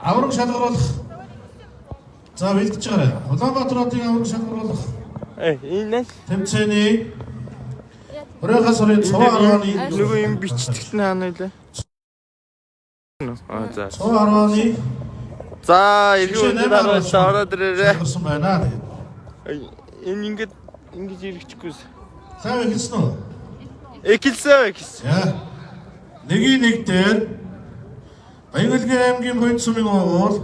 Авраг шалгаруулах. За, бэлдэж байгаарай. Улаанбаатар хотын авраг шалгаруулах Э, энэ нь тэмцээний 20 сарын 100.1 нөгөө юм бичтгэл нь хаана вэ? Аа, за. 100.1 За, эргэн үндэ дараалал ороод ирээрээ. шалгарсан байна. Тэгээд Энэ ингээд ингэж эргэчихгүйс. сайн эхэлсэн үү? Эхэлсэн, эхэлсэн. За. Нэгийн нэг дээр Баянгалгийн аймгийн буян сумын овоол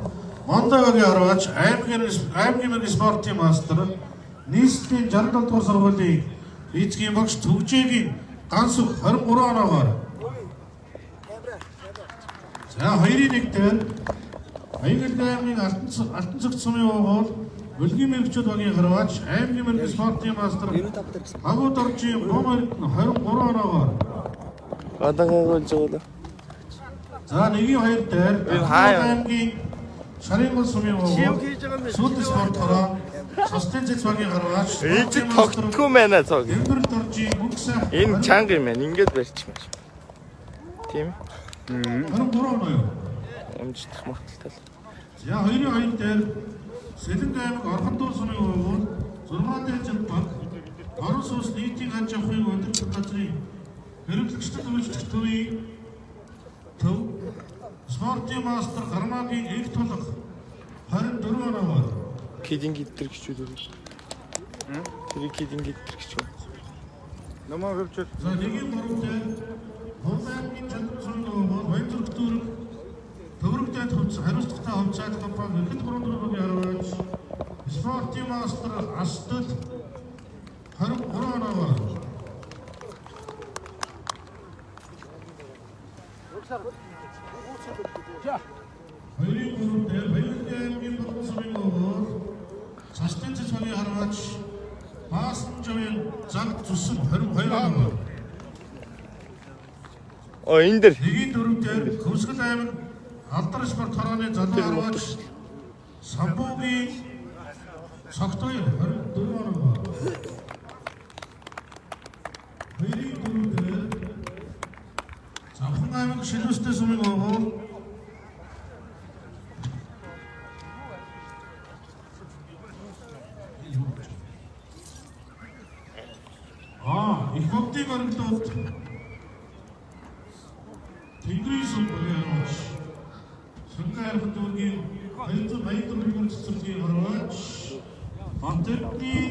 Мондогийн арваач аймгийн мэрэгэн спортын мастер нийслэлийн 67 дугаар сургуулийн физикийн багш Түгжээгийн Гансүх 23 оноогоор. За, хоёрын нэг дээр Баянгалгийн аймгийн Алтан цогц сумын овоол Өлгийн мэрэгчүүд багийн харваач аймгийн мэрэгэн спортын мастер Агуу доржийн Бом Эрдэнэ 23 оноогоор. Гадаа болж байгаа. За, нэгийн хоёр дээр Энэ хаа аймгийн Шарын гол сумын овоол Сүд спорт хороо Состын цэц багийн харваач Энэ чи тогтдгүй байна цог. Дэмбэр доржийн мөнгө сайх Энэ чанга юм байна. Ингээд барьчих юм. Тийм ээ. 23 оноо юу? Амжих магталтай. За, хоёрын хоёр дээр Сэлэнг аймаг Орхондуу сумын овоол 6 дайжин баг Орон сууц нийтийн аж ахуйн удирдах газрын хэрэглэгчдэд үйлчлэх төвийн төв спортын мастер Гармаагийн их тулга 24 оноогоор. Кидинг идэр гэж үү? Тэр кидинг идэр гэж үү? Намаа хөвчөл. За, нэгийн гурав дээр Хурд аймгийн Чандран сумын овоол Баянзүрх дүүрэг Төвөрөгтэй төвц хариуцлагатай хувьцаат компани Ихэд 3 4 багийн харваач спортын мастер Астд 23 оноогоор. Хоёрын гурав дээр Баянгийн аймгийн Болон сумын овоол Цастын цэц багийн харваач Баасан жавын загт зүсэн 22 оноогоор. Оо, энэ дэр. Нэгийн дөрөв дээр Хөвсгөл аймаг Алдар спорт хорооны залуу харваач Самбуугийн Согтойр 24 оноогоор. Хоёрын дөрөв дээр Завхан аймаг Шилүүстэй сумын овоол их богдын оргилууд Тэнгэрийн сүм багийн харваач Сангай архи дүүргийн 284 дугаар цэцэрлэгийн харваач Бантэрдний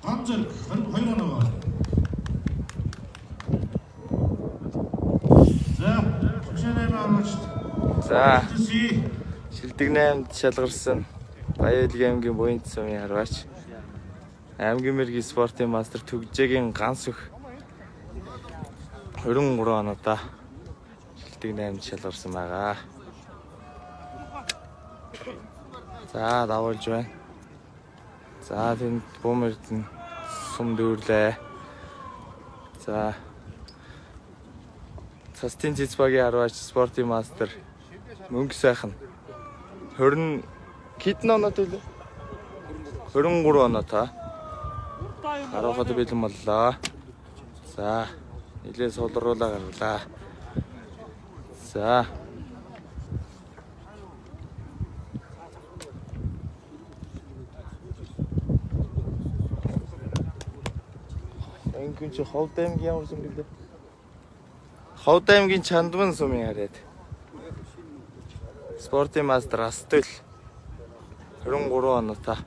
Ганзэрэг 22 оноогоор. За, шашаа 8 харваач. За, Төсөө шилдэг 8-д шалгарсан Баян аймгийн Буян сумын харваач аймгийн мэргийн спортын мастер Түгжээгийн Гансүх 23 оноодоо шилдэг 8-д шалгарсан байгаа. За, давуулж байна. За, тэнд Бум Эрдэнэ сум дүүрлээ. За, Цастын цэц багийн харваач спортын мастер Мөнгө сайхан 20 хэдэн оноод вэ? 23 оноо та. Харуухад бэлэн боллоо. За, нилээ суулруулаа гарлаа. За. Ангин чи Ховд аймгийн ямар сум гэлээ? Ховд аймгийн Чандман сумын хараад. Спортын мастер Астөл 23 оноо та.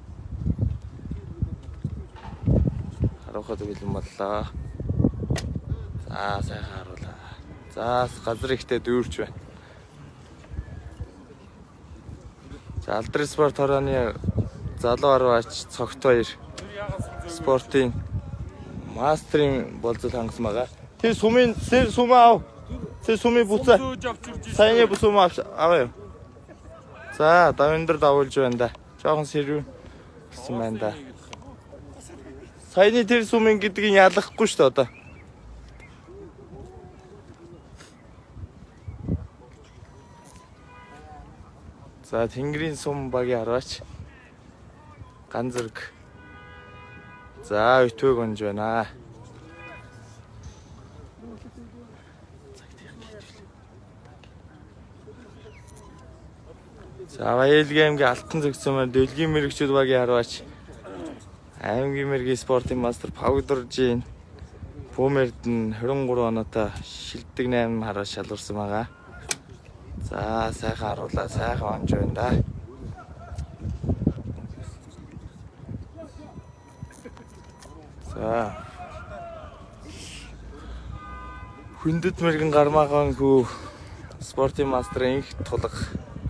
Харуухад бэлэн боллоо. За, сайхан харуулаа. За, газар ихтэй дүүрч байна. За, Алдар спорт хорооны залуу арваач Цогт баяр спортын мастрын болзол хангасан байгаа. Тэр сумын тэр сумаа ав. Тэр сумын буцаа. Саяны бус юм аваа юу. За, давиндар давуулж байна да. Жохон сэрвэн гэсэн байна да. Саяны тэр сумын гэдгийг ялахгүй шүү дээ одоо. За, Тэнгэрийн сум багийн хараач ган зэрэг. За, өтвөг унж байна. За Баялгийн аймгийн Алтан зөгцсөн маань Дөлгийн мэрэгчүүд багийн харваач аймгийн мэргийн спортын мастер Павдоржийн Бүүмэрдэн 23 оноотой шилдэг 8 хараа шалгарсан байгаа. За сайхан харуулаа, сайхан онж байна да. За Хүндэт мэрэгэн гармаагаан хүү спортын мастер инх тулга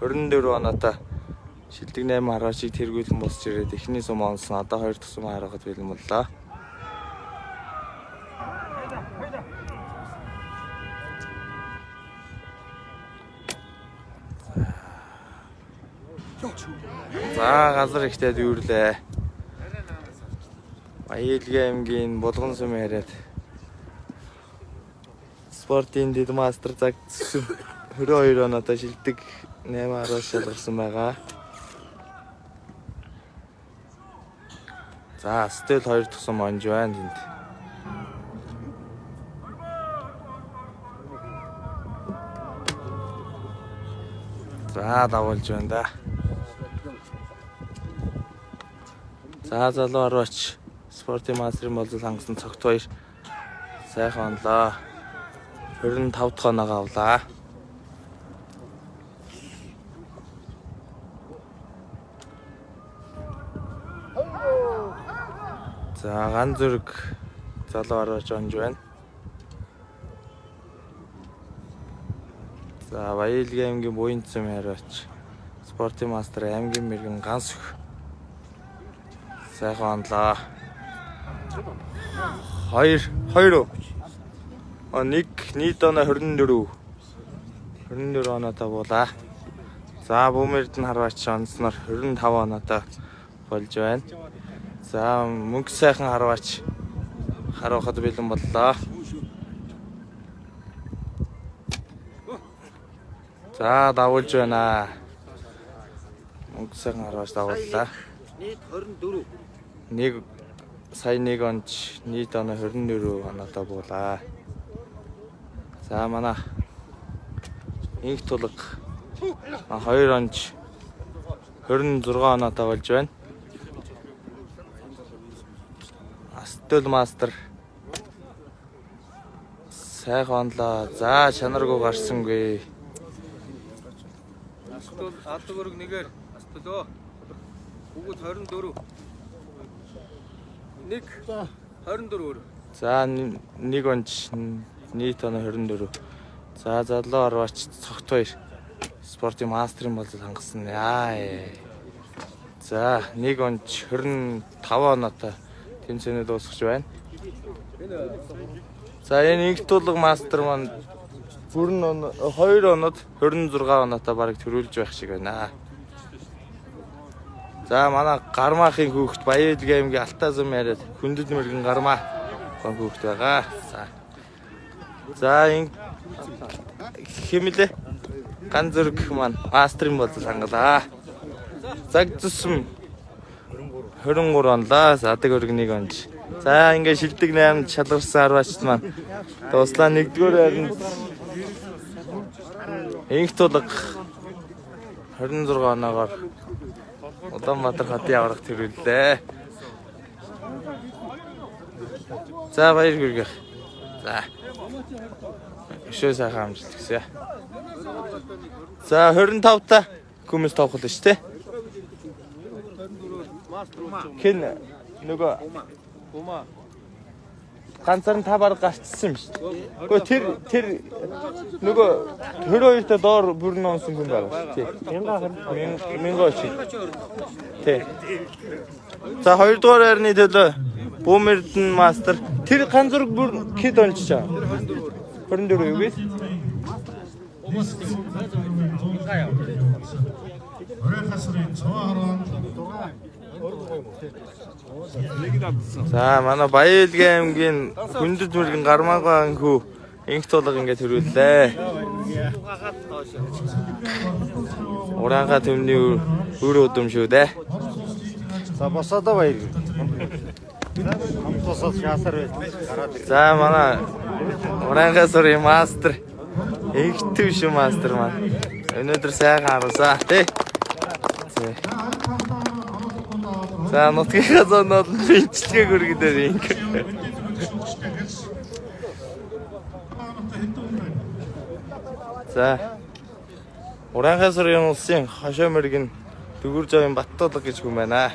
24 оноотой шилдэг 8 хараачийг тэргүүлэн босч ирээд эхний сум онсон. Одоо хоёр дахь сум хараахад бэлэн боллоо. За газар ихтэй дүүрлээ. Баялгийн аймгийн Булган сум яриад спортын дэд мастер цаг 22 оноотой шилдэг 8 араас шалгарсан байгаа. За, стел 2 дахь сум онж байна тэнд. За, давуулж байна да. За, залуу арваач спортын мастерын болзол хангасан цогт баяр сайхан онлоо. 25 дахь оноогоо авлаа. За ган зүрэг залуу арваач онж байна. За Баялгийн аймгийн Буянцам хариуч спортын мастер аймгийн мэрэгэн ганс өх сайхан онлоо. 2 2 А нэг нийт оноо 24. 24 оноотой буулаа. За Бүүмэрдэн харваач онсноор 25 оноотой болж байна. За мөнгө сайхан харваач харуухад бэлэн боллоо. За давуулж байна. Мөнгө сайхан харваач давууллаа. Нийт 24. Нэг сая нэг онч нийт оноо 24 оноотой буулаа. За манай инх тулга 2 онч 26 оноотой болж байна. Астөл мастер сайхан онлоо. За чанаргүй гарсангүй. Астул алдаг өрг нэгээр астул өө. Бүгд 24. 1 24 өөр. За нэг онч нийт оноо 24. За залуу арваач цогт хоёр спортын мастерын болол хангасан. Яа. За нэг онч 25 оноотой тэмцээнээ дуусгаж байна. За энэ инх тулга мастер маань бүрэн 2 оноод 26 оноотой бараг төрүүлж байх шиг байна. За манай гармаахын хүүхэд Баялгийн аймгийн Алтаа зам яриад хүндэт мэрэгэн гармаа гон хүүхэд байгаа. За. За энэ хэмлээ ган зүрх маань мастерын болол хангалаа. Загцсан 23 онлоо. Садаг өргөнийг онж. За ингээ шилдэг 8 шалгарсан арваачд маань дуслаа. Нэгдүгээр байранд инх тулга 26 оноогоор Улаанбаатар хотын аварга төрүүллээ. За баяр хүргэх. За. Өшөө сайхан амжилт хүсье. За 25 та хүмүүс тоохол шүү дээ. Хэн нөгөө Ума. ганцаар нь та баг гарчсан юм шүү дээ. Гэхдээ тэр нөгөө 22 та доор бүрэн онсон хүн байгаа шүү дээ. 1020 1000 очив. Тий. За хоёрдугаар байрны төлөө Бүүмэрдэн мастер тэр ганц зураг бүр хэд ончжээ? 24 юу гэж? Орой хасрын цоо хорон За манай Баялгийн аймгийн Хүндэт мэрэгэн Гармаагаан хүү инх тулга ингээд төрүүллээ. Ураанга төмний үр удам шүү дээ. За босоодоо баяр. Хамт босоод шаасар байж гараад ир. За манай Ураанга сурын мастер инх төв шүү мастер маань. Өнөөдөр сайхан харуулсаа тий. За, нутгийнхаа зоонд бол бичлэгээ гүргдээр ингэ. За. Ураанхай сурын улсын хошоо мэрэгэн Дүгүр жавын Баттуулга гэж хүн байна.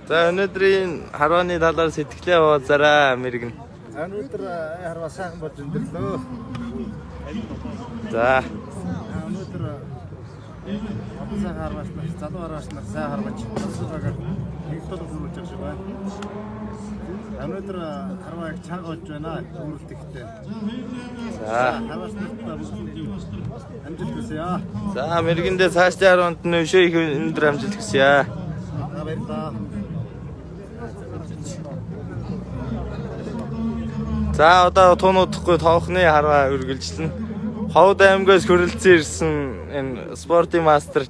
За, өнөөдрийн харвааны талаар сэтгэлээ хуваалцаарай мэрэгэн. Өнөөдөр харваа сайхан болж өндөрлөө. За. Өнөөдөр олон сайхан харваач нар, залуу харваач нар сайн харваач. Тасалбагаар нэгдэл хөрвүүлж байгаа шиг байна. Өнөөдөр харваа их чанга болж байна. Дүүрэлт ихтэй. За. Харваач нарт бүгд амжилт хүсье. За, мэргэндээ цаашдын харваанд нь өшөө их өндөр амжилт хүсье. За, баярлалаа. За, одоо тун удахгүй тоохны харваа үргэлжлэнэ. Ховд аймгаас хөрөлдсөн ирсэн энэ спортын мастер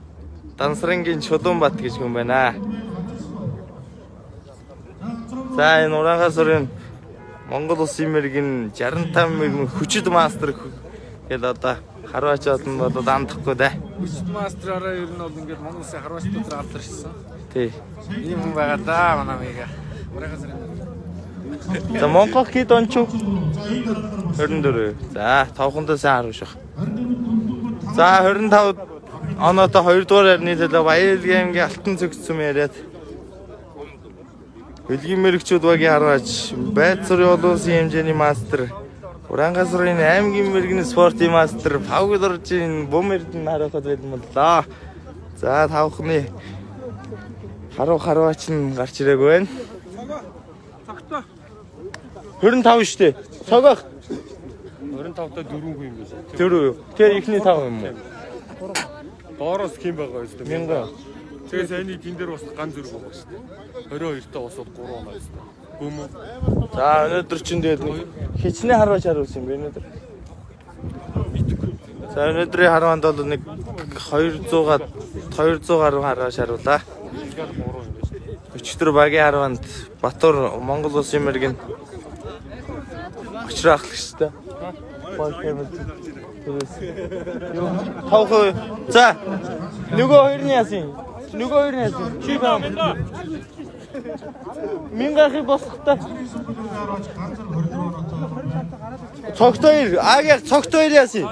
Дансрангийн Чулуунбат гэж хүн байна. За, энэ Ураанхай сурын Монгол улсын мэрэгэн 65 мэрэгэн хүчит мастер гээд одоо харваач олон бол андахгүй дээ. Хүчит мастраараа ер нь бол ингээд Монгол улсын харваач дотор алдаршсан. Тий. Ийм хүн байгаа да манай мига. Ураанхай сурын. За, Монгол хэд ончив? 24. За, тавхандаа сайн харуулших. За, 25 оноотой 2 дугаар байрны төлөө Баяр аймгийн Алтан цогцсон яриад Хөлгийн мэрэгчүүд багийн харваач Байц сурын олон улсын хэмжээний мастер Ураанхай сурын аймгийн мэрэгний спортын мастер Павгдоржийн Бум Эрдэнэ хариуцаад байлан боллоо. За, тавхны харуу харваач нь гарч ирээгүй байна. 25 шүү дээ. Цогоох 25-таа 4 хүн юм байна. 4 юу? Тэр ихний 5 юм уу? Доороос ким байгаа юм бэ? Мянган. Тэгээ саяны тэн дээр бас ган зүрх байгаа шүү дээ. 22-таа бас 3 оноо шүү дээ. Бөм үү? За, өнөөдөр чинь тэгээд нэг хичнээн харваач харуулсан юм бэ өнөөдөр? За, өнөөдрийн харваанд бол нэг 200-аад 200 гаруй харваач харуулаа. Ингээл 3 юм байна шүү дээ. Өчигдөр багийн харваанд Батур Монгол улсын мэрэгэн очроо ахлагчтай. Тавх. За, нөгөө хоёр нь яасан? Нөгөө хоёр нь яасан? Чи ба. Мянгахыг босготой. Цогт хоёр, агаар цогт хоёр яасан?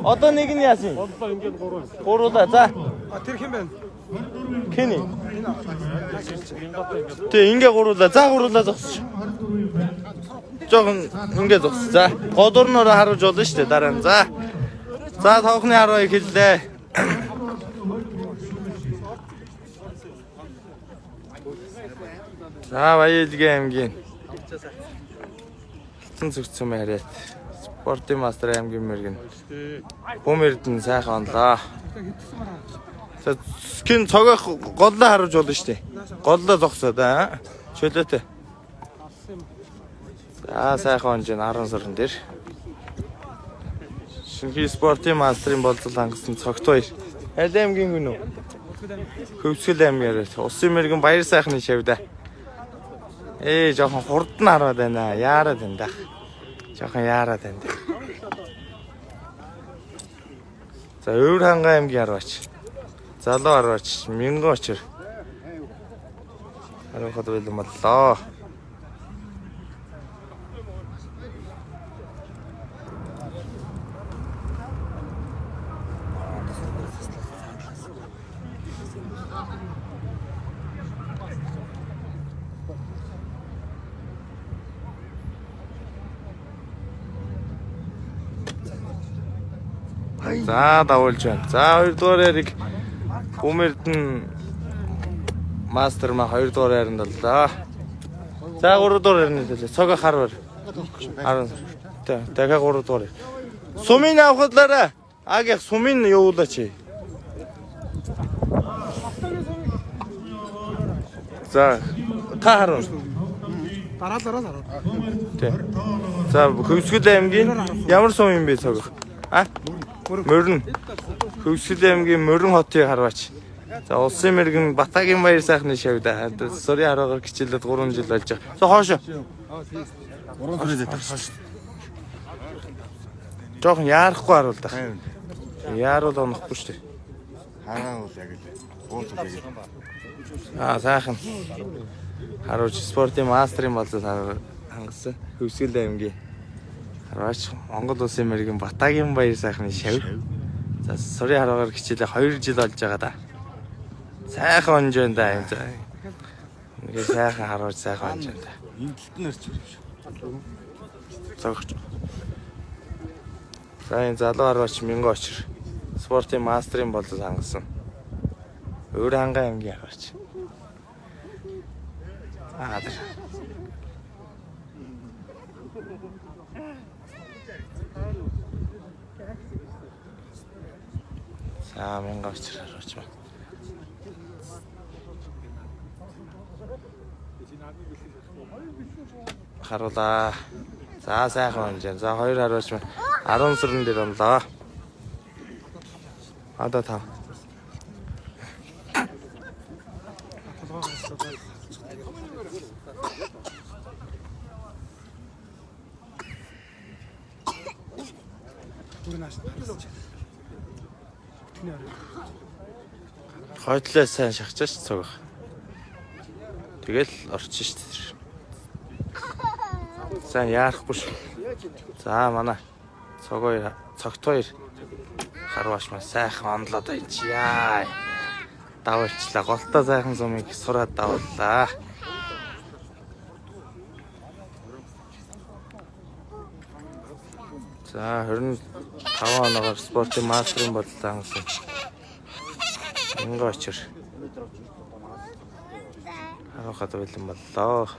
Одоо нэг нь яасан? Боллоо, ингээд 3. Гуруулаа. За. Тэр хэн бэ? Кэни. Тэ, ингээ гуруулаа. За, гуруулаа зогсож. Жохон ингээ зогс. За, годурнороо харуулж болно шүү дээ дараа нь. За. За, тавхны хараа эхэллээ. За, Баялгийн аймгийн Алтан зүгтсэн яриад спортын мастер аймгийн мэрэгэн Бум Эрдэнэ сайхан онлоо. За, скин цогоох голлоо харуулж болно шүү дээ. Голлоо зогсоо да. Чөлөөтэй. За, сайхан онж байна 10 сарын дээр. Шинэхэн спортын мастрын болцол хангасан цогт хоёр. Аль аймгийн гүн үү? Хөвсгөл аймаг яриад. Усын мэрэгэн баяр сайхны шавьда. Ээ, жоохон хурдан хараад байна. Яарад байна дах. Жоохон яарад байна. За, Өвөр хангай аймгийн харваач. Залуу харваач мянган очир. Хариухад байлан боллоо. За, давуулж байна. За, 2 дугаар яриг Бумэрдэн мастер ма 2 дугаар байранд боллоо. За, 3 дугаар байрны төлөө цог харвар. 10. Тэ, дахиад 3 дугаар. Сумын авахлаараа агих сумын явуулаач. За, та харвар. Дараалалаа хараа. Тэ. За, Хөвсгөл аймгийн ямар сум юм бэ цог? А? Мөрөн. Хөвсгөл аймгийн Мөрөн хотыг харваач. За, улсын мэрэгэн Батагийн баяр сайхны шавьда. Сурын хараагаар хичээлээд 3 жил болж байгаа. За, хоошо. 3 сарын зэтэх. Жохон яарахгүй харуулдах. Яарал онохгүй шүү дээ. Хараа бол яг л ууц яг л. Аа, сайхан. Харуулж спортын мастерын болзол хангасан. Хөвсгөл аймгийн Харваач Монгол улсын мэрэгэн Батагийн баяр сайхны шав. За, сурын хараагаар хичээлээ 2 жил болж байгаа да. Сайхан онж байна да юм. За. Ингээ сайхан харуулж сайхан онж байна да. Энэ талд нь орчих юм шиг. Зогч. За, энэ залуу харваач Минго очир. Спортын мастерын болзол хангасан. Өөр хангай аймгийн харваач. Аа, тэр. За, Минго очир харваач маань. Харуулаа. За, сайхан онж байна. За, хоёр харуулж маань 10 сарын дээр онлоо. Одоо тав. Хойтлоо сайн шахчихаш цуг. Тэгэл орчин шүү дээ. Сайн яарахгүй шүү. За, манай цог хоёр цогт хоёр харваш маань сайхан онлоод байна чи яа. Давуулчлаа. Голтой сайхан сумыг сураад давууллаа. За, 25 оноогоор спортын мастерын бодлоо хангасан. Инго очир. Харахад бэлэн боллоо.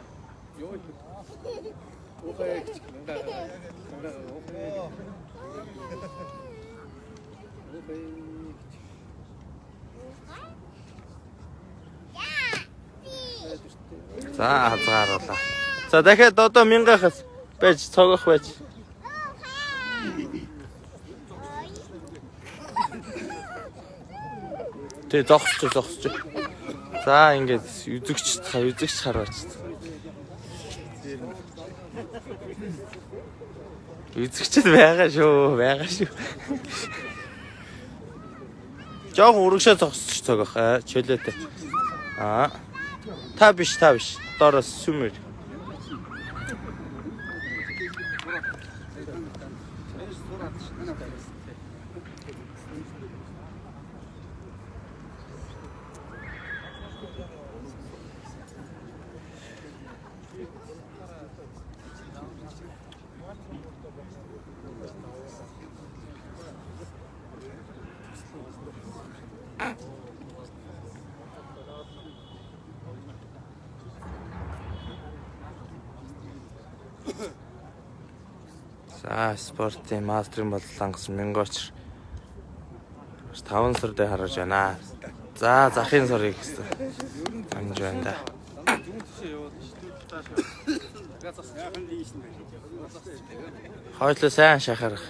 За, хазгааруулаа. За, дахиад одоо мянгахас байж цогох байж. Тэ, зогсож зогсож. За, ингээд үзэгч үзэгч хараач. Үзэгчд байгаа шүү, байгаа шүү. Жохон урагшаа зогсож цогох аа, чөлөөтэй. Аа. Та биш, та биш. Доороос сүмэр. За, спортын мастерын болол хангасан Мингоч 5 сар дээр харж байна. За, захын сарыг гэсэн. Амж байна да. Хойтлоо сайн шахарах.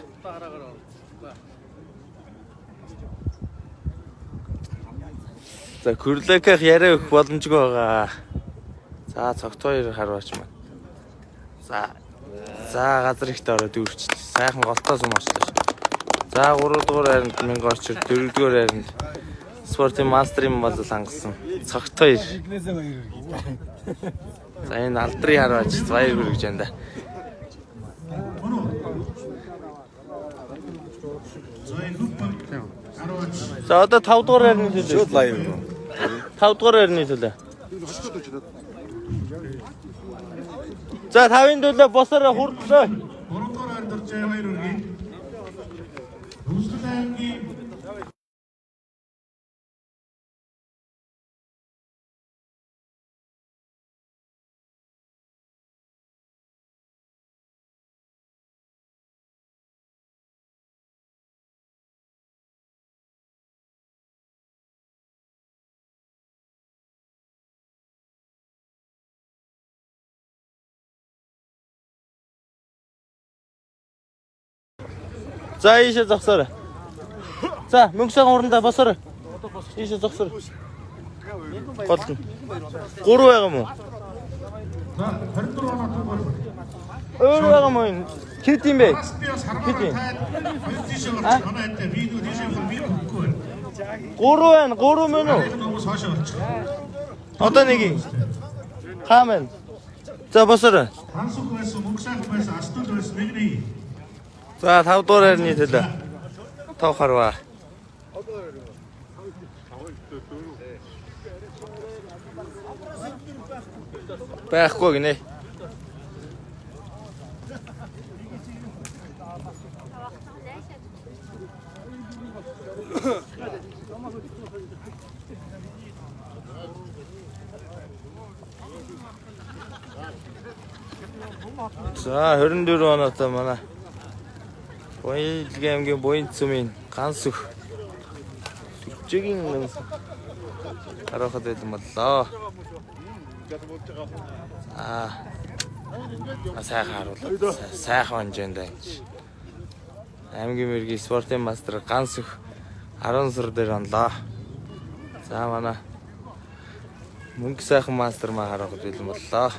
За, Күрлекэх яриа өгөх боломжгүй байгаа. За, цогт хоёр харваач маань. За, за, газар ихт ороод дүүрчлээ. Сайхан голтой сум очлоо шүү. За, 3 дугаар хайранд Минго очир, 4 дугаар хайранд спортын мастерын болол хангасан. Цогт хоёр. За, энэ алдрын харваач баяр хүргэж байна да. Мөн үү? За, энэ хөв баг харуулж За, одоо 5 дугаар хайрны төлөө. Шууд лайв. 5 дугаар хайрны төлөө. За, 5-ын төлөө босороо хурдлаа. 3 дугаар хайр дуржээ баяр хүргэе. Хөвсгөл аймгийн За, ийшээ зогсоорой. За, мөнгө сайхан урандаа босоорой. Ийшээ зогсоорой. Гол нь. 3 байгаа юм уу? За, 24 оноо түгэл. Өөр байгаа юм уу энэ? Хэд юм бэ? Бас би бас Хэд хармаар юм? таад хоёр тийшээ орчих. Манай эдээ би нөгөө тийшээ явах би өгөхгүй байна. 3 байна. 3 мөн үү? Хүмүүс хоошоо орчих. Одоо нэг юм. Хаа мэн? За босорой. Хансүх байсан, мөнгө сайхан байсан, астул байсан нэг нэг. За 5 дугаар хайрны төлөө. 5 харваа. Байхгүй гинэ. За 24 оноотой манай Буян аймгийн Буян цөмийн Гансөх Сүржээгийн нэмс харахад байлан боллоо. Аа. Сайхан харуулаа. Сайхан хонжонд байна. Аймгийн мэргийн спортын мастер Гансөх 10 сар дээр онлоо. За манай мөнгө сайхан мастер маа харахад байлан боллоо.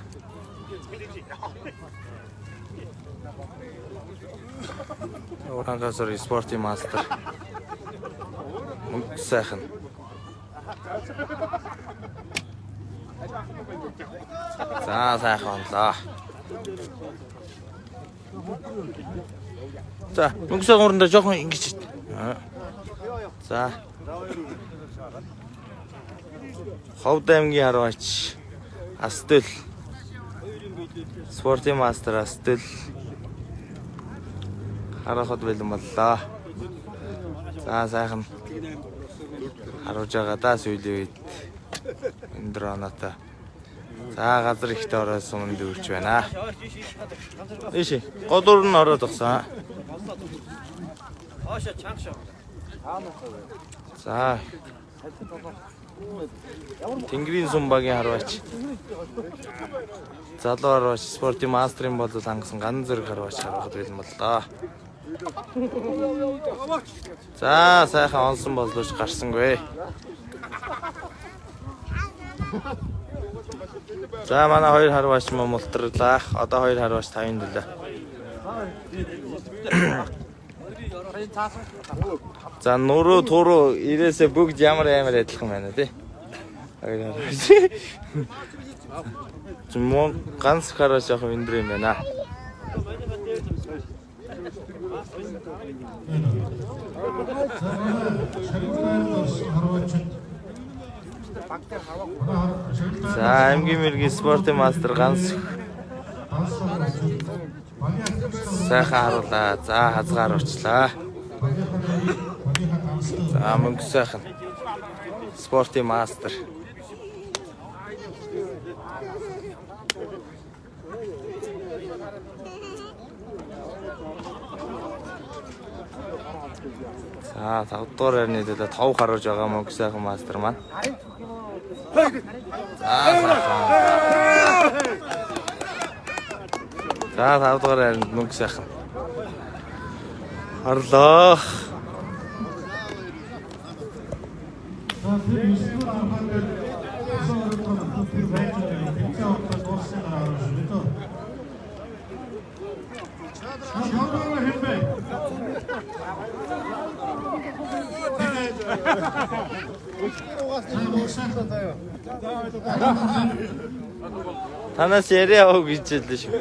Уран газар спортын мастер. Мөнгө сайхан. За сайхан онлоо. За мөнгө сайхан урандаа жоохон ингэж. Аа. За. Ховд аймгийн харваач Астөл. Спортын мастер Астөл харахад бэлэн боллоо. За сайхан харуулж байгаа да сүүлийн үед өндөр оноотой. За газар ихтэй ороод суманд дүүрч байна. Ийш голуур нь ороод огсон. За Тэнгэрийн сум багийн харваач. Залуу харваач спортын мастерын болол хангасан ган зэрэг харваач харахад бэлэн боллоо. За сайхан онсон боловч гарсангүй. За манай хоёр харваач мөн мултарлаа. Одоо хоёр харваач 5-ын төлөө. За нуруу туруу ирээсээ бүгд ямар амар адилхан байна тий. Хоёр харваач. Мөн ганц харваач явах өндөр юм байна. За аймгийн мэргийн спортын мастер ганц сайхан харуулаа. За хазгаар очлаа. За мөнгө сайхан. Спортын мастер. За 5 дугаар байрны төлөө 5 харуулж байгаа мөнгө сайхан мастер маань. За сайхан. За 5 дугаар байранд мөнгө сайхан. Харлаа. За тэр 9 дугаар аргаа дээр өсөө ороод тэр байж байгаа. Тэмцээн авах дууссан дараа орно шүү дээ. За тавдугаар хэн бэ? Танаас яриа авах гэж хэллээ шүү.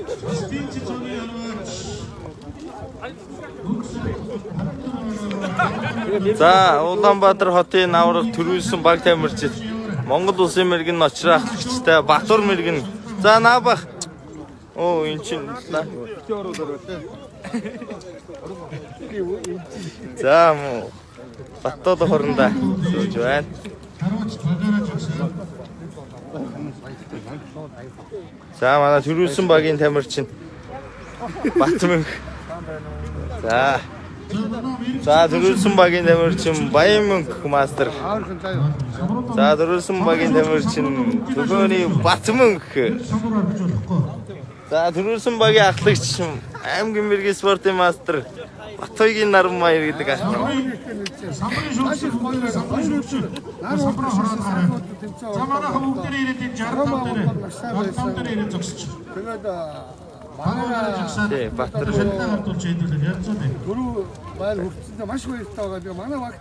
За Улаанбаатар хотын авраг төрүүлсэн баг тамирчид Монгол улсын мэрэгэн очроо ахлагчтай Батур мэрэгэн. За наабах. Оо эн чинь За мó. Баттууд хорондоо сууж байна. За манай төрүүлсэн багийн тамирчин Батмөнх. За. За төрүүлсэн багийн тамирчин Баян мөнх мастер. За төрүүлсэн багийн тамирчин Төлөөний Батмөнх. За төрүүлсэн багийн ахлагч аймгийн мэргийн спортын мастер Батуйгийн Наранмаяр гэдэг ах. Самбарын шүүгч самбарын шүүгч самбараа хороод гараа. За манайхан бүгдээрээ ирээд энэ 65 дээр 65 дээр ирээд зогсож. Тэгээд Манай Тий, Баатар. Шагналаа гардуулж хэдүүлээ ярилцуулъя. Дөрөв байр хүртсэндээ маш баяртай байгаа. Тэгээ манай багт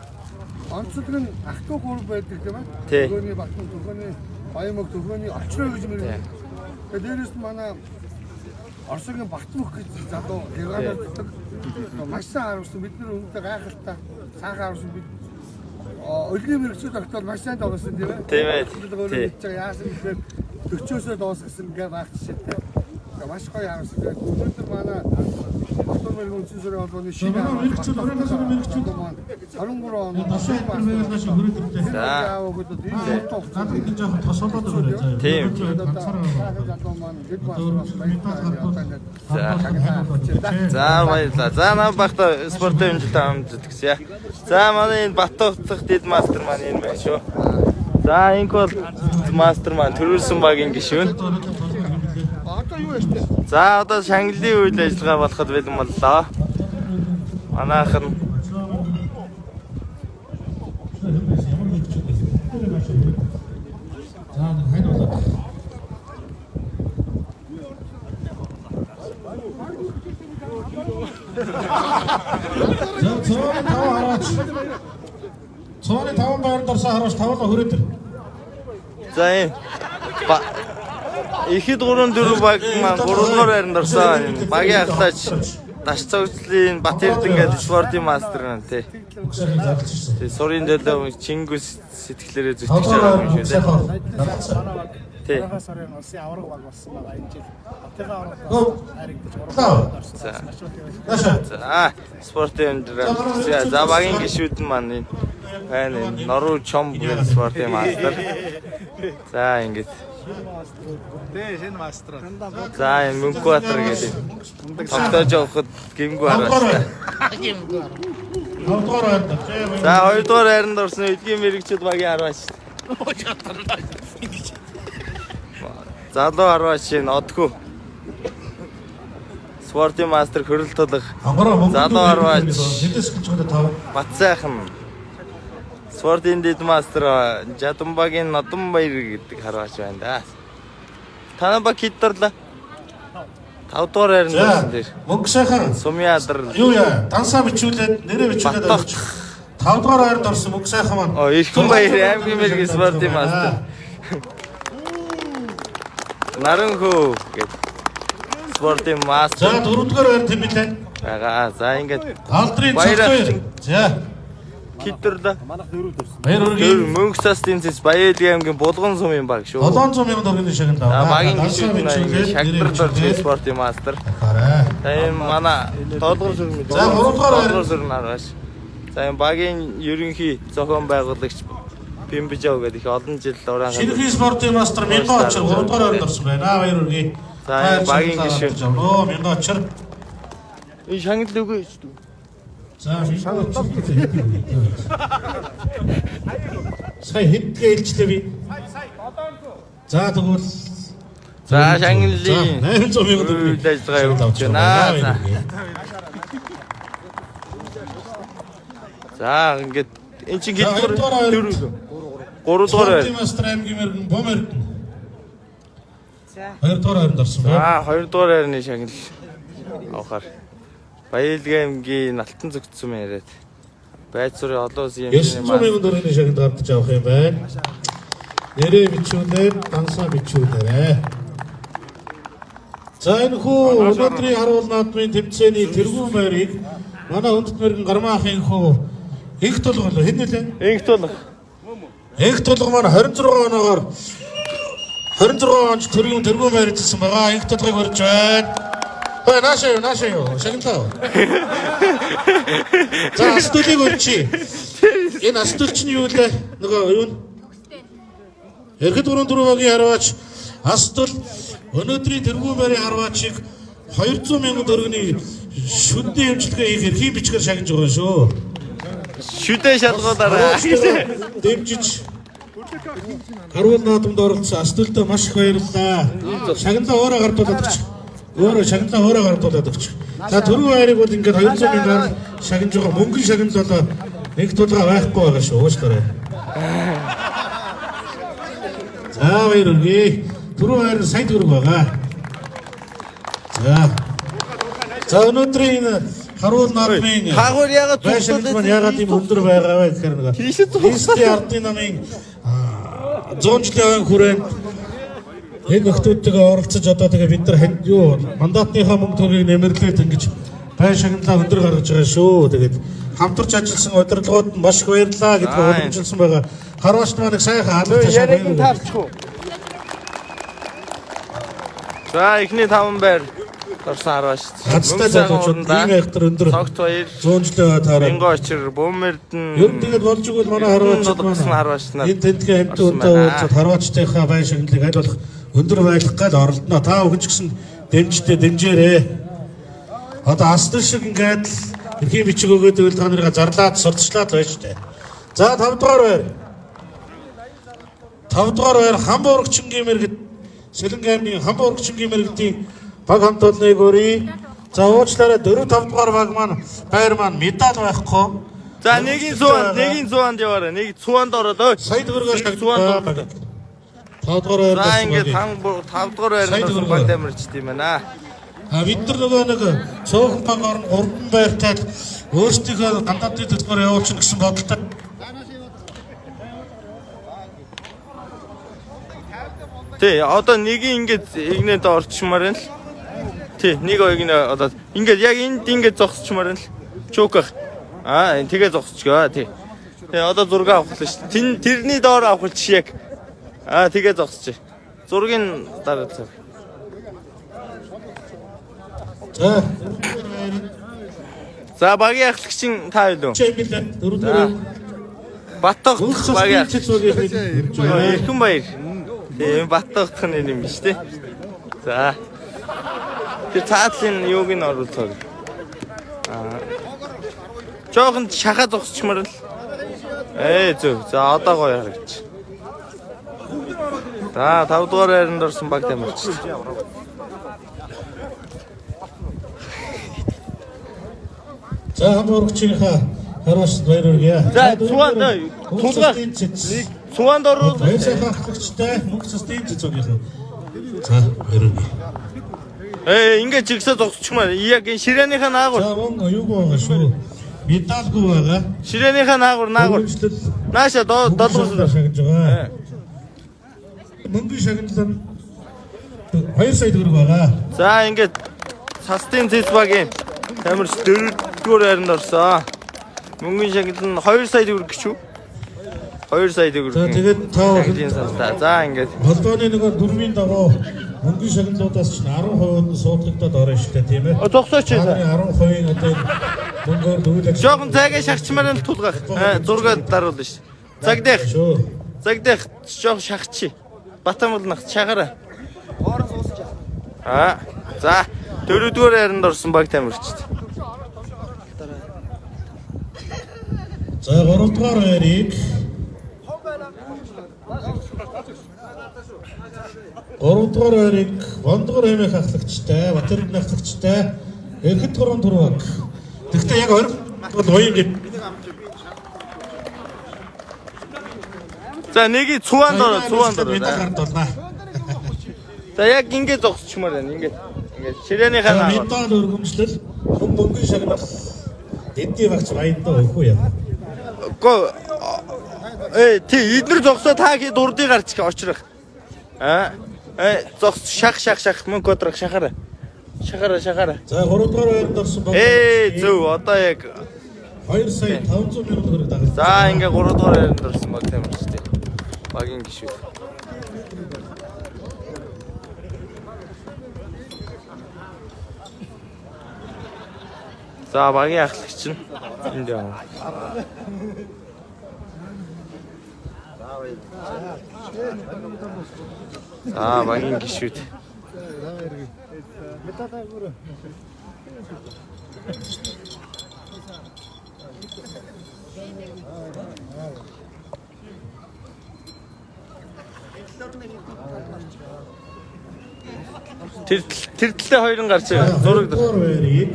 онцлог нь ах トゥ гурав байдаг тийм ээ. Тий. Төгөөний Батхан, төгөөний Баямаг, төгөөний Олчроо гэж мэрэгдэг. Тэгээ дээрээс нь манай Оросгийн Батмөх гэж залуу Германаар зөдөг. Маш сайн харуулсан. Бид нар өнөөдөр гайхалтай сайхан харуулсан. Бид өлгийн мэрэгчүүд тогтоол маш сайн тоглосон тийм ээ. Тийм ээ. Тий. Тий. Тий. Яасан гэхээр 40-оос дуусгасан гэ байх жишээтэй. Тэгээ маш гоё харуулсан. Тэгээд өнөөдөр манай Батар мэрэгэн үндсэн суурийн холбооны шинэ манай мэрэгчүүд, оройн сарын мэрэгчүүд 23 он Тосоо хэлбэр шиг хүрээд ирлээ. За. Наад энэ жоохон тосолоод өгөөрэй заа. Тийм. Ганцаараа залуу маань хэд За. баярлалаа. За баярлалаа. За нам багта спортын хэмжилт амжилт гэсэн. За манай энэ Батугцах дэд мастер маань энэ байна шүү. За инк бол мастер маань төрүүлсэн багийн гишүүн. Одоо юу яаш тэ? За одоо шагналын үйл ажиллагаа болоход бэлэн боллоо. Манайх нь Ямар мэрэгчүүд байсан. Тэр маш их. За нэг хань болоод. За цооны 5 хараач. Цооны 5 байранд орсон хараач тавлаа хүрээд ир. за энэ Ихэд 3 4 баг маань 3 дугаар байранд орсон. Энэ Багийн ахлаач Даш цогцлын Бат Эрдэн гэдэг спортын мастер маань тий. Үгсээр зарлчихсан. Тий сурын төлөө Чингүс сэтгэлээрээ зүтгэж Тавдугаар байгаа юм байранд шүү тий. сайхан Тий. Дараагаа сарын улсын аварга баг болсон байгаа энэ жил. Батыгаа Гоо. аварга харагдаж Лав. орсон. За. Маш их баярлалаа. Наша. За спортын өндөр. За багийн гишүүд нь маань энэ байна энэ Норуу Чом гэдэг спортын мастер. За ингэж. Тий, шинэ мастер. За энэ Мөнхбаатар гэдэг. Тогтоож явахад гимгүү Тавдугаар хараа. байранд. Тавдугаар байранд. За хоёрдугаар байранд орсон эдгийн мэрэгчүүд багийн хараач. Залуу хараач энэ одгүй. Спортын мастер хөрөл тулах Ангороо мөнгө. Залуу хараач. Тэдэс гэж байгаа тав. Батсайхан. Спортын дэд мастер Жадамбагийн Нодонбаяр гэдэг хараач байна да. Танаа баг хэд орлоо? 5 дугаар байранд За орсон тэр. мөнгө сайхан. Сумын адар. Юу яа? Дансаа бичүүлээд нэрээ бичүүлээд Батогт. авчих. Тавдугаар байранд орсон мөнгө сайхан маань. Оо, Эрхэн баяр аймгийн мэрэгэн спортын мастер. Наран хөө гэд. Спортын За мастер дөрөвдүгээр байр тэм билээ. байгаа. За ингээд Алдрын Баяр цогцоо. За хэд орлоо? Манайх дөрөв дөрсөн. баяр Тэр үргийн мөнх цас тэмцээс Баялгийн аймгийн Булган сумын баг шүү. 700 мянган төгрөгийн шагнал За аваа. багийн гишүүд нь ингээд шагнал орж спортын мастер. Хараа. За энэ манай долгор сүр мэд. За, гуравдугаар байр. Долгор сүр нараас. За энэ багийн ерөнхий зохион байгуулагч Бимбижав гэдэг их олон жил ураангаа. Шинэхэн спортын мастер Мянган очир 3 дугаар байранд орсон байна. Баяр үргээ. За, энэ багийн гишүүн. Оо Мянган очир. Энэ шагнал өгөө шүү дээ. За Мянган очир. Сая хэдгээ илчлээ би. За тэгвэл За шагналын 800 мянган төгрөгийн үйл ажиллагаа явуулж байна. За. За ингээд эн чинь За, хэд хоёрдугаар байр. дөрөв гурав дугаар байр. Спортын мастер аймгийн мэрэгэн Бом Эрдэнэ. Хоёрдугаар байранд орсон байна. За хоёрдугаар байрны шагнал авахар Баялгийн аймгийн Налтан зөгцсөн яриад. Байцурын олон улсын хэмжээний 900 мянган төгрөгийн шагнал гардаж авах юм байна. Нэрээ бичүүлээд дансаа бичүүлээрэ. За энэ хүү өнөөдрийн харуул наадмын тэмцээний тэргүүн байрыг манай хүндэт мэрэгэн Гармаахын хүү инх тулга болов хэн нэлээ? Инх тулга. Инх тулга маань 26 оноогоор 26 онд тэргүүн байр эзэлсэн байгаа. Инх тулгыг өрж байна. Хөөе наашаа юу наашаа юу шагналаа. За ас төлийг өрчий. Энэ ас төл чинь юу лээ? Нөгөө юу нь? Эрхэд 3-4 багийн харваач ас төл өнөөдрийн тэргүүн байрын харваачийг 200 мянган төгрөгийн шүдний хэмжлэгээ хийх эрхийн бичгээр шагнаж байгаа шүү. Шүдэ шалгуулаарай. Дэмжиж Харуул наадамд оролцсон ас төлдөө маш их баярлалаа. Шагналаа өөрөө гардуулаад өгч. Өөрөө шагналаа өөрөө гардуулаад өгч. За түрүү байрыг бол ингээд 200 мянгаар шагнаж байгаа мөнгөн шагнал болоо нэг тулгаа байхгүй байгаа шүү. Уучлаарай. За баяр хүргэе. Түрүү байр нь сая төгрөг байгаа. За. За өнөөдрийн энэ харуул наадмын Та хоёр яагаад байр шагнал маань яагаад ийм өндөр байгаа вэ гэхээр нэг Тийшээ зогсоо. нийслэлийн ардын намын 100 жилийн авийн хүрээнд энэ нөхдүүдтэйгээ оролцож одоо тэгээ бид нар ханд юу мандатныхаа мөнгө төгрөгийг нэмэрлээд ингэж байр шагналаа өндөр гаргаж байгаа шүү. Тэгээд хамтарч ажилласан удирдлагууд нь маш их баярлалаа гэдгийг Аа. уламжилсан байгаа. Харваач маань их сайхан хаалгатай Яриаг нь таарчих уу? За эхний таван байр орсон харваач. Газтай залуучууд ийм айхтар өндөр Цогт баяр, 100 жилийн таараа Минго очир, Бүүмэрдэн. Ер нь тэгээд болж игэл манай харваачд маань маань харваач нар. энэ тентгийн амьтан орсон үнтэй байна. уулзаад харваачдынхаа бай шагналыг аль болох өндөр байлгах гал оролдоно. Та бүхэн ч гэсэн дэмждээ дэмжээрэй. Одоо асны шиг ингээд л эрхийн бичиг өгөөд ивэл та нарыгаа зарлаад сурталчлаад байж тээ. За 5 дугаар байр. 5 дугаар байр Хамбургчингийн мэргэд Сэлэнг аймгийн Хамбургчингийн мэргэдийн баг хамтолныг өрье. За уучлаарай 4 5 дугаар баг маань байр маань медаль байхгүй. За нэгийн сууанд, нэгийн сууанд яваарай. Нэг сууанд ороод ой. Сая төгрөгөөр Нэг сууанд шагналаа. ороод. 5 дугаар байр. За ингээд 5 дугаар Сая байранд төгрөгөөр. баг тамирчд юм байна. А бид нар нөгөө нэг цөөхөн баг орно 3 байртай л өөрсдийнхөө гандатын төлбөр явуулчихна гэсэн бодолтой. Тий, одоо нэгийн ингээд игнэд орчмаар байна л. Тий, нэг игнэ одоо ингээд яг энд ингээд зогсчмаар байна л. Чөкөх. Аа, тэгээ зогсчгоо тий. Тий, одоо зураг авах л шүү. Тэн тэрний доор авах л чи яг. Аа, тэгээ зогсчих. Зургийн дараа цаг. За За, багийн ахлагчин та юу? чи юм лээ. 4 дугаар Баттогт Мөнх багийн цасны цэцүүгийн ирж байна. Эрхэн баяр. Тий, Баттогтох нэр юм биш тий. За. Тэр цаатлын юуг нь оруулцаа. Аа. Жохон шахаа зогсчмаар л. Ээ зөв. За одоо гоё харагч. За 5 дугаар байранд орсон баг тамирч. За Хамбургчийнхаа хариуцлагад баяр хүргье. За, цугаан, тулгаа. Нэг Цугаанд оруул. Баяр сайхан ахлагчтай мөнх цасны цэцүүгийнхээ. За баяр хүргье. Ээ ингээд жигсээ зогсчмаар. Яг энэ ширээнийхээ наагур. За мөн юугүй байгаа шүү. Медальгүй байгаа. Ширээнийхээ наагур наагур. Өргөжлөл Нааша долгуус. шагнаж байгаа. Мөнгөний шагнал нь 2 сая төгрөг байгаа. За ингээд цастын цэц багийн тамирч дөрөвдүгээр байранд орсон. Мөнгөний шагнал нь 2 сая төгрөг гэж үү? 2 сая төгрөг. За тэгээд та шагналын санстай. За ингээд холбооны нөгөө дөрвийн дагуу мөнгөний шагналуудаас чинь 10% нь суудлагдаад орно шүү дээ, тийм ээ. Зогсооч. Та нарын 10%-ийн одоо энэ мөнгөөр дүүлэх. Жохон зайгаа шахчмаар нь тулгах. Зураг даруулна шүү. Загдах. Шүү. Загдах жохон шахчи. Батамул нах шахаарай. Аа. За дөрөвдүгээр байранд орсон баг тамирчид. За 3 дугаар байрыг 3 дугаар байрыг Бондгор аймаг ахлагчтай, Батэрэгний ахлагчтай Эрхэд 3 дөрөв баг. Тэгэхдээ яг 20 бол уян гэв. За нэгийг цугаанд ороо, цугаанд ороо. Медаль гард болно. За яг ингээд зогсчмаар байна. Ингээд ингээд ширээнийхээ За наагур. медаль өргөмжлөл хүн мөнгөн шагнал эдний багч баяндаа өгөх үү яа. Үгүй э тий эднэр зогсоо та хэд урдыг гарч очрох. Аа э зогс шах шах шах мөнгө одрох шахаарай. Шахаарай шахаарай. За 3 дугаар байранд орсон баг. Ээ зөв одоо яг 2 сая 500 мянган төгрөг дагалдсан. за ингээ 3 дугаар байранд орсон баг тамирч тий. Багийн гишүүд. За багийн ахлагч нь энд яваа. За багийн гишүүд. Тэр тэр талтай хоёрын гарч байгаа. Зураг 3 дугаар байрыг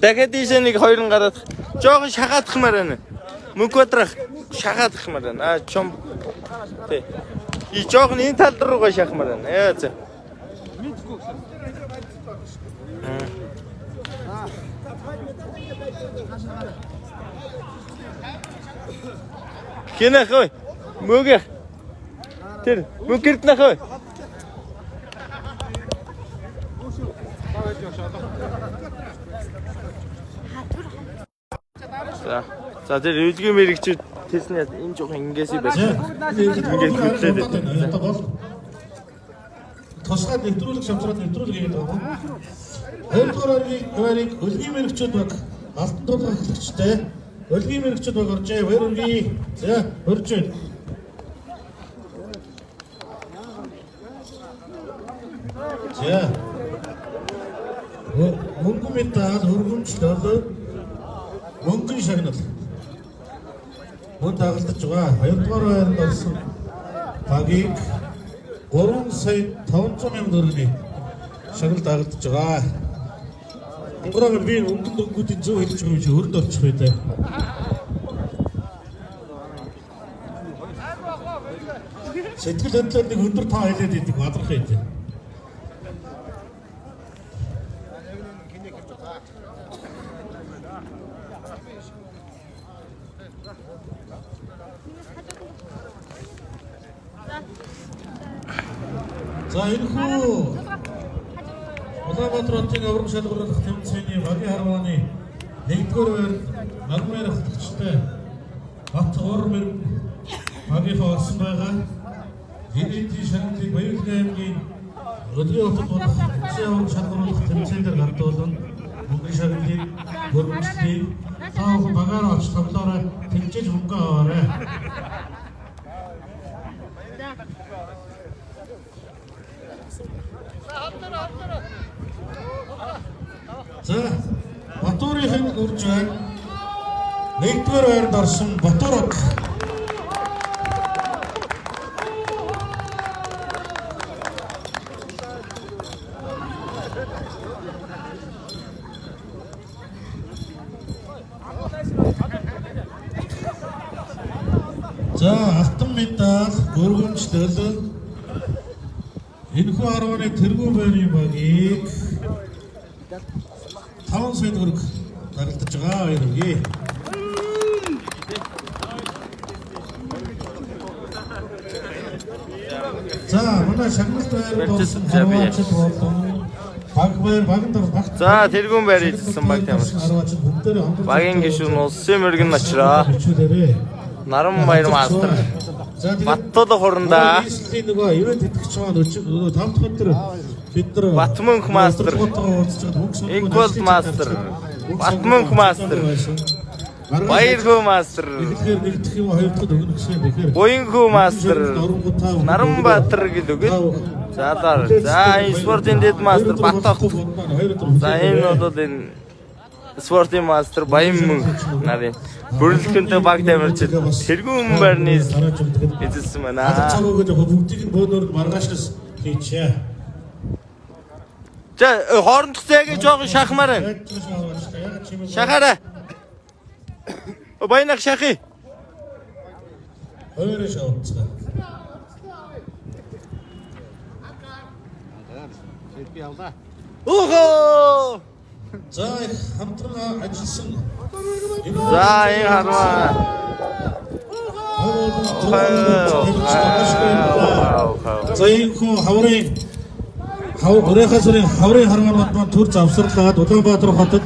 Дахиад ийшээ нэг хоёрын гараад жоохон шахаадахмаар байна. Мөнгө бадрах шахаадахмаар байна. Аа чом. Тий. И жоохон энэ тал руугаа шахмаар байна. Яа за. Хинэх ой. Мөгөх. Тэр мөнгөрднөх ой. За. За тэр өвлгийн мэрэгчүүд тэсний энэ жоохон ингээс байсан. Ингээд хөдлөөд байна. Одоо гол тусгай нэвтрүүлэг шавцраад нэвтрүүлэг хийгээд байгаа. Хоёрдугаар байрыг өлгийн мэрэгчүүд баг алтан тулгын эхлэгчтэй өлгийн мэрэгчүүд баг оржээ. Баяр хүргэе. За, хөрж байна. За. Мөнгө медаль, өргөмжлөл, мөнгөн шагнал. Мөн дагалдаж байгаа. Хоёрдугаар байранд орсон багийг 3 сая 500 мянган төгрөгийн шагнал дагалдаж байгаа. Онгороо би өнгөн дөнгүүдийн зөв хэлж байгаа юм чи өрөнд орчих бай дээ. Сэтгэл хөдлөл нэг өндөр тоо хэлээд идэг бадрах байд. За энэ хүү Улаанбаатар хотын авраг шалгаруулах тэмцээний багийн харвааны 1-р байр Магмаар хатагчтай Бат Уур мэрэг багийнхаа олсон байгаа. Ирээдүйн шагналыг Баярлалаа аймгийн Өдгийн хотод болох эцсийн авраг шалгаруулах тэмцээн дээр гардуулан мөнгөн шагналыг хөрвүүлжлээ. Та бүхэн багаараа очиж тоглоорой, тэмцээж мөнгө аваарай. За Батуурийн үрж байна. Нэгдүгээр байранд орсон Батуурог. За алтан медаль өргөмжлөл энэхүү 10-ны тэргүүн байрны багийг 5 сая төгрөг дагалдаж байгаа. Баяр хүргэе. За манай шагналт байранд орсон харваачид болон баг байр баганд багт За тэргүүн байр эзэлсэн баг тамирч. Харваачид бүгдээрээ хонгор Багийн гишүүн улсын мөргөн очроо. Бичүүлээрэй. Наран баяр мастер. За тэгээд Баттул хурандаа. Нийслэлийн нөгөө ивент тэтгэгч маань өчиг нөгөө 5 дахь өдөр бид нар Батмөнх мастер. Инквалд мастер. Батмөнх мастер. Баярхөө мастер. Тэгэхээр нэг дэх юм хоёр дахь өгнө гэсэн юм. Тэгэхээр Буянхөө мастер. Наранбаатар гэдэг үг. За за. За энэ спортын дэд мастер Батогт. За энэ бол энэ спортын мастер Баян мөнх нарын бүрлэхэнтэй баг тамирчид тэргүүн байрны эзэлсэн байна. Цаг өгөөд яг бүгдийг нь бөөнөр маргаашнаас хийчихье. За хоорондох зайг жоохон шахмаар байна. Шахаарай. Баянах шахъя. Хоёроо шавцгаа. Уухоо! За их хамтран ажилласан. За энэ харваа. За энэ хүү хаврын хав өрийнхаа сүрийн хаврын харваанууд маань төр завсарлаад Улаанбаатар хотод